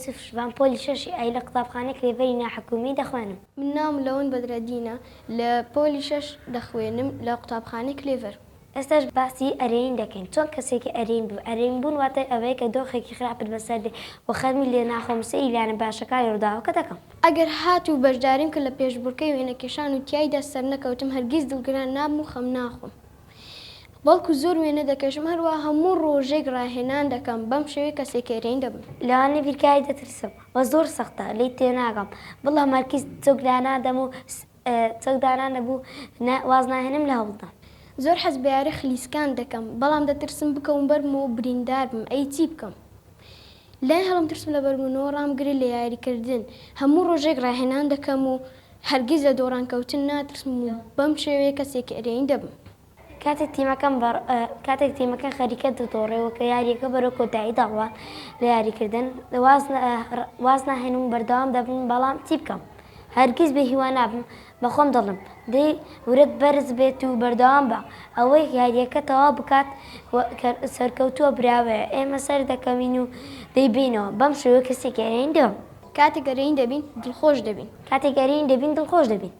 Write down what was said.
یوسف شڤان پۆلی شەشی ئای لە قوتابخانەی کلێڤەری ناحکومی دەخوێنم. من ناوم لەوەند بەدرەدینە لە پۆلی شەش دەخوێنم لە قوتابخانەی کلێڤەر. ئێستاش باسی ئەرێنی دەکەین چۆن کەسێکی ئەرێنی ببە ئەرێنی بوون واتای ئەوەیە کە دۆخێکی خراپت بەسەر دێ و خەمی لێ ناخۆم سەیری لایەنە باشەکانی ڕووداوەکە دەکەم. ئەگەر هاتوو بەشداریم کرد لە پێشبڕکێی وێنەکێشان و تیایدا سەرنەکەوتم هەرگیز دڵگران نابم و خەم ناخۆم بەڵکو زۆر وێنە دەکێشم هەروەها هەموو ڕۆژێک ڕاهێنان دەکەم بەم شێوەیە کەسێکی ئەرێنی دەبم. لەوانەیە بیرکاری دەترسم و زۆر سەختە لێی تێناگەم بەڵام هەرگیز چۆک دانادەم و چۆک دانانەبوو واز ناهێنم لە هەوڵدان. زۆر حەز بە یاری خلیسکان دەکەم بەڵام دەترسم بکەوم بەرمەوە و بریندار بم ئەی چی بکەم لای هەڵم ترسم لە بەربوونەوە ڕامگرێ لە یاری کردن هەموو ڕۆژێک ڕاهێنان دەکەم و هەرگیز لە دۆڕان کەوتن ناترسم و بەم شێوەیە کەسێکی ئەرێنی دەبم. کاتێک تیمەکەم بە کاتێک تیمەکە خەریکە دەدۆڕێ و کە یارییەکە بەرەو کۆتایی دەڕوات لە یاریکردن واز واز ناهێنم و بەردەوام دەبم بەڵام چی بکەم هەرگیز بێ هیوا نابم بە خۆم دەڵێم دەی ورەت بەرز بێت و بەردەوام بە ئەوەی یارییەکە تەواو بکات و سەرکەوتووە براوەیە ئێمە سەردەکەوین و دەیبەینەوە بەم شێوەیە کەسێکی ئەرێنی دەبم. کاتێک ئەرێنی دەبین دڵخۆش دەبین. کاتێک ئەرێنی دەبین دڵخۆش دەبین.